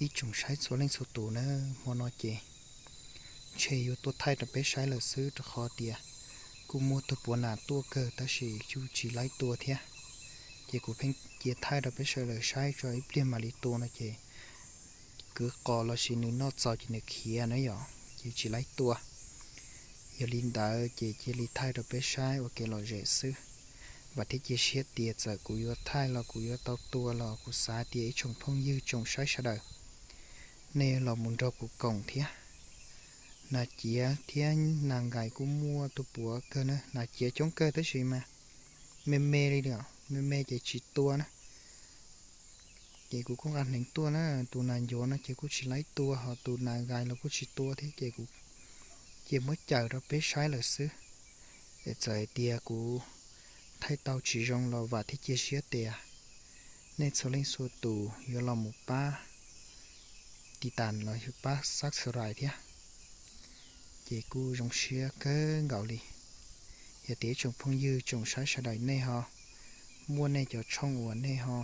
Ib tsoom saib txhua leej txhua tus na, hmo no ces ntshe yuav tuaj thaij rau peb saib lawm xwb rau qhov tias kuj muaj tug puav nas tuaj kawg tab sis kuj tsis laib tua thiab. Ces kuv pheej cia thaij rau peb sawv daws saib tso ib pliag mam li tua no ces kwv qos los sis nws noj txaus ces nws khiav na yom, ces tsis laib tua. Yog li ntawd ces cia li thaij rau peb saib ua kev lom zem xwb. Vam thiab cia siab tias txawm kuv yuav thaij los kuv yuav tau tua los kuv xav tias ib tsoom phooj ywg tsoom saib sawv daws, nej los mus nrog kuv koom thiab. Nas ciav thiab nas nkais kuj muaj tug puav kawg na, nas ciav coob kawg tab sis mas me me li, me me ces tsis tua na. Ces kuv kuj nqa hneev tuaj na, tus nas ncuav no ces kuj tsis laib tua, ho tus nas nkais los kuj tsis tua thiab ces kuv cia muab cawm rau peb saib lawm xwb. Es txawm hais tias kuv thaij tau tsis zoo los vam thiab cia siab tias nej txhua leej txhua tus yuav los mus pab tiv tas los yog pab subscribe thiab, ces kuj zoo siab kawg nkaus li. Yog tias ib tsoom phooj ywg tsoom saib sawv daws nej ho muaj nej cov tshooj uas nej ho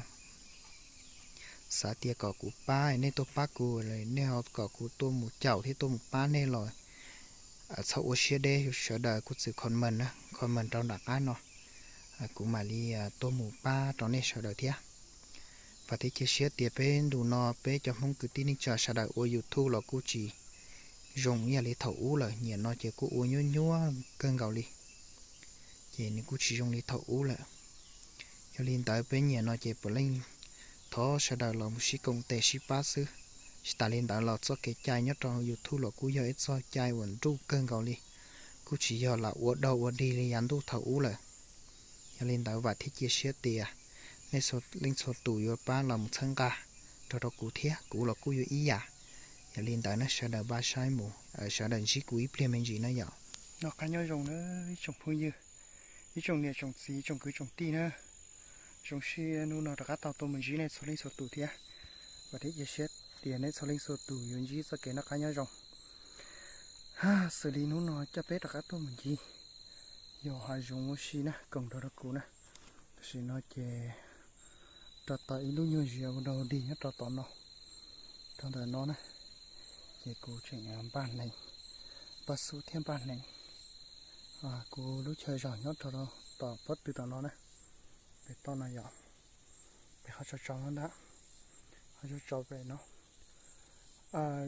xav tias kom kuv pab, nej tuaj pab kuv, nej ho kom kuv tuaj mus caum thiab tuaj mus pab nej los txhob ua siab deb, sawv daws kuj txwm comment na, comment rau nram qab no, kuv mam li tuaj mus pab rau nej sawv daws thiab. Vam thiab cia siab tias peb ntu no peb cov Hmoob kwv tij neej tsa sawv daws ua YouTube los kuj tsis zoo ib yam li thaum ub lawm, nyiam no ces kuj ua nyuaj nyuaj kawg nkaus li, ces nws kuj tsis zoo li thaum ub lawm. Yog li ntawd peb nyiam no ces puav leej thov sawv daws los mus sib koom tes sib pab xwb. Tsis tas li ntawd los txoj kev cai nyob rau YouTube los kuj yog ib txoj cai uas nruj kawg nkaus li, kuj tsis yog lam ua dog ua dig li yav ntuj thaum ub lawm. Yog li ntawd vam thiab cia siab tias nej txhua leej txhua tus yuav pab los mus txhawb nqa rau rau kuv thiab, kuv los kuj yuav ib yam. Yog li ntawd na sawv daws npaj saib mus, sawv daws ntsib kuv ib pliag me ntsis na yom. Noj qab nyob zoo na ib tsoom phooj ywg, ib tsoom niam tsoom txiv tsoom kwv tsoom tij na. Zoo siab hnub no rov qab tau tuaj mus ntsib nej txhua leej txhua tus thiab. Vam thiab cia siab tias nej txhua leej txhua tus yuav ntsib txoj kev noj qab nyob zoo. Xws li hnub no coj peb rov qab tuaj mus ncig yog hav zoov ua si na, koom nrog rau kuv na. Tam sim no ces rau tom ib lub nyuag ziav ua dog dig nyob rau tom no, rau ntawm no na, ces kuv tseem npaj hneev, npaj xub thiab npaj hneev. Kuv lub chaw zog nyob rau tom pob tw tom no na, pem toj no yom, pem qhov tsaus tsaus no ntag, qhov tsaus tsaus pem no.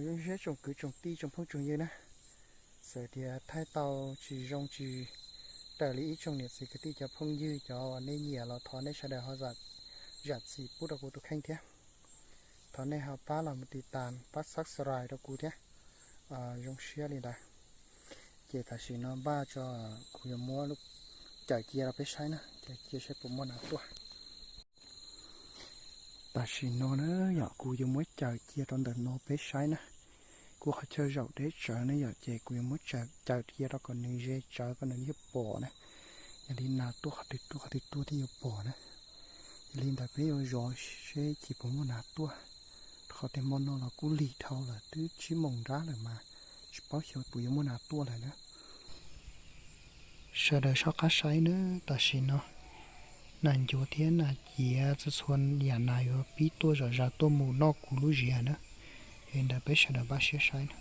Zoo siab tsoom kwv tsoom tij tsoom phooj tsoom ywg na, txawm tias thaij tau tsis zoo tsis raws li ib tsoom niam txiv kwv tij cov phooj ywg cov uas nej nyiam los thov nej sawv daws ho zam txim pub rau kuv tus kheej thiab. Thov nej ho pab los mus tiv tas pab subscribe rau kuv thiab, zoo siab li ntawd. Ces tam sim no npaj tso, kuv yuav muab cawm cia rau peb saib na, cawm cia saib puas muaj nas tuaj. Tam sim no na yom, kuv yuav muab cawm cia rau ntawm no peb saib na. Kuv qhov chaw zaum deb tsawv ne yom, ces kuv yuav muab cawm cia rau kom nws ze tsawv kom nws thiaj pom na. Yog li nas tuaj qhov twg tuaj qhov twg tuaj thiaj yuav pom na. Yog li ntawd peb yuav zov seb chim puas muaj nas tuaj, rau qhov tias hmo no los kuj lig dhau lawm, twb tsib moos nrab lawm mas tsis paub xyov puas yuav muaj nas tuaj lawm na. Sawv daws soj qab saib na, tam sim no nas ncuav thiab nas ciav txhua txhua yam nas yuav pib tuaj zom zaws tuaj mus noj kuv lub ziav na. Yog li ntawd peb sawv daws npaj siab saib na.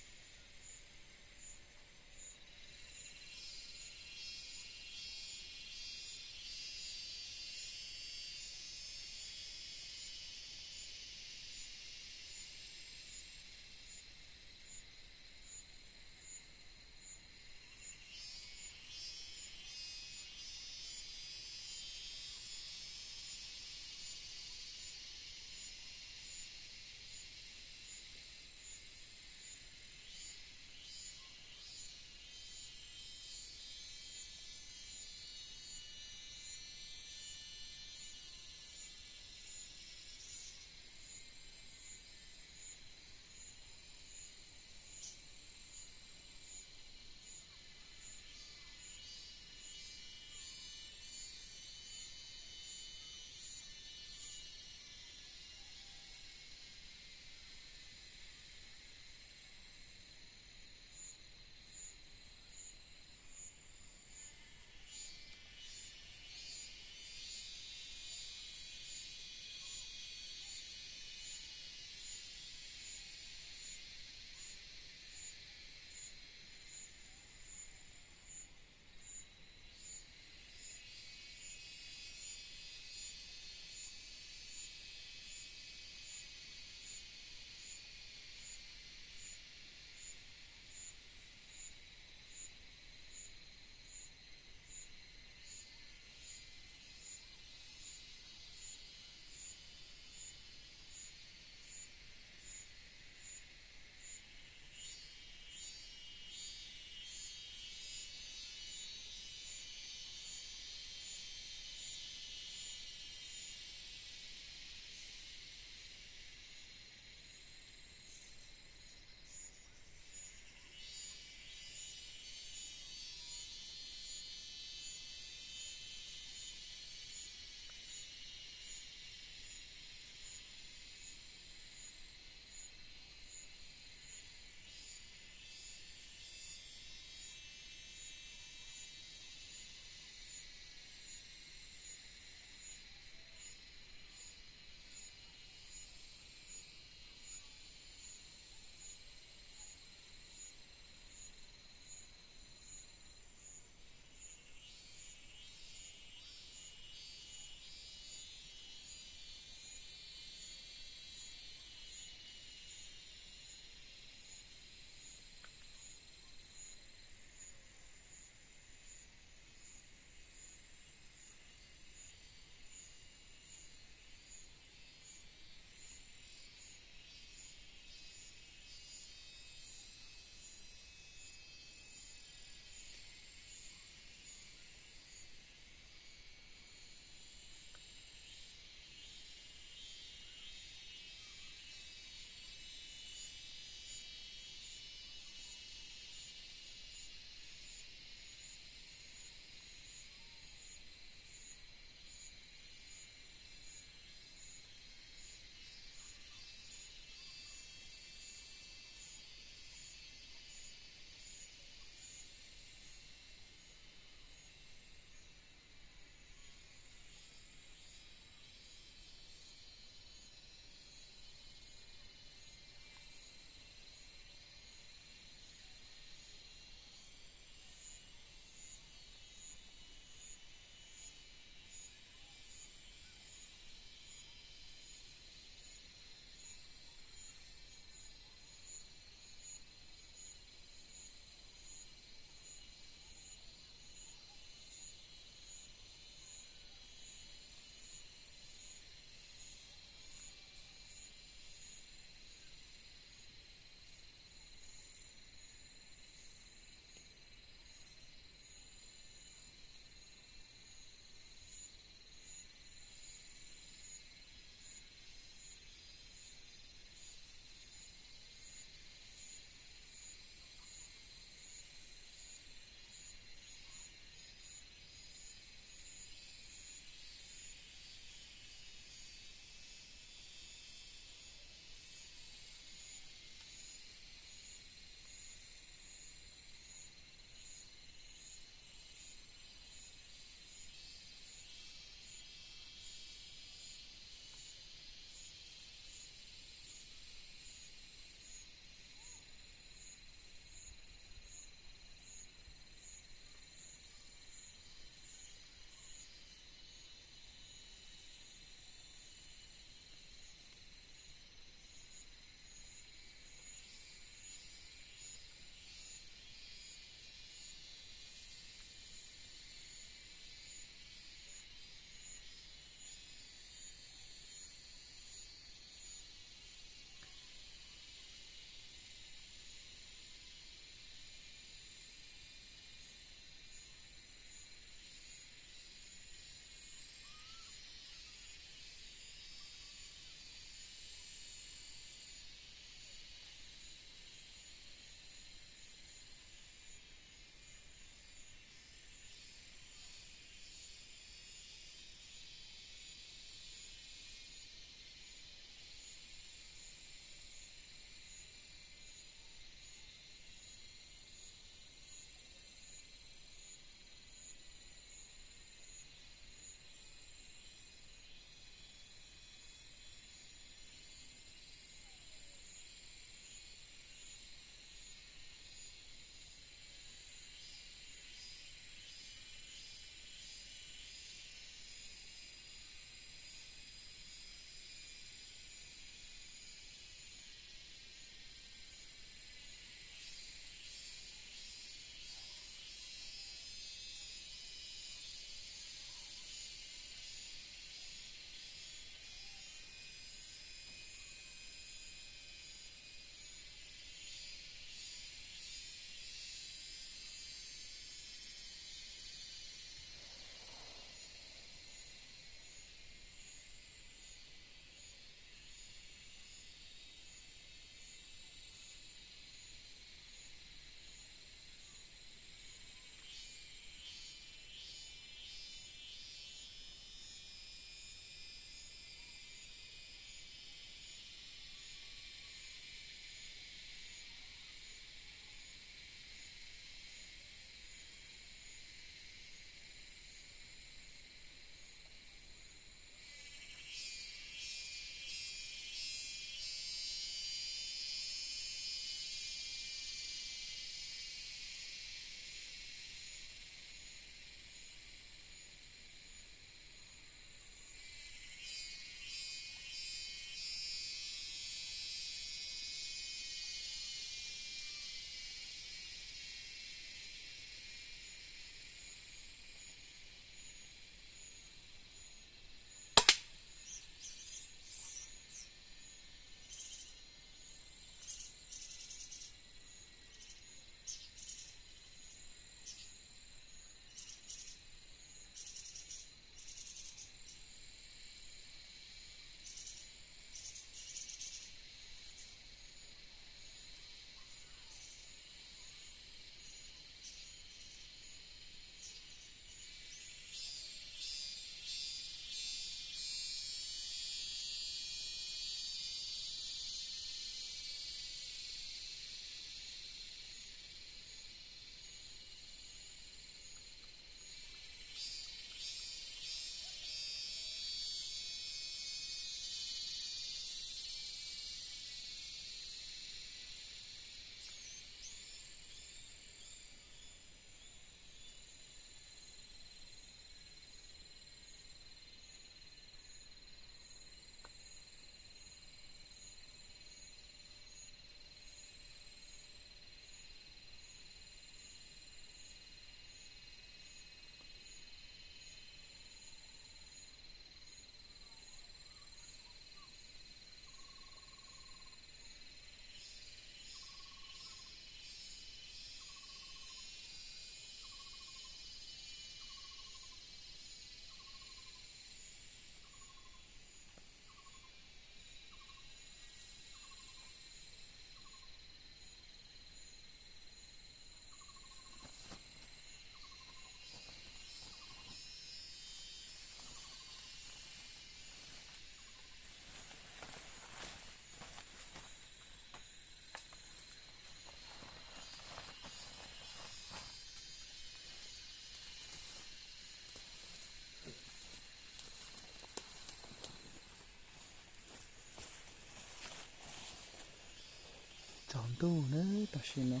ntuj na tam sim no.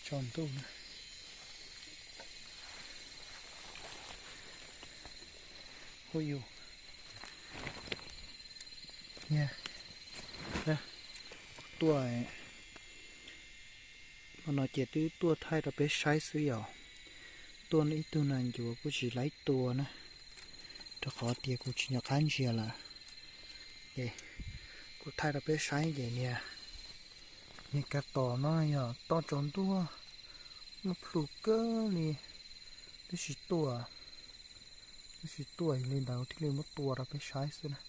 Tsaus ntuj na. Hu yus, kuv tuaj, hmo no ces twb tuaj thaij rau peb saib xwb yom. Tuaj ib tug nas ncuav kuj tsis laib tua na, rau qhov tias kuv tsis nco qab ntsia lawm. Es kuv thaij rau peb saib ces niag, niag kav tom no yog toj tsaus ntuj, muaj plhu kawg li, twb tsis tuaj, twb tsis tuaj li ntawd thiaj li muab tua rau peb saib xwb na.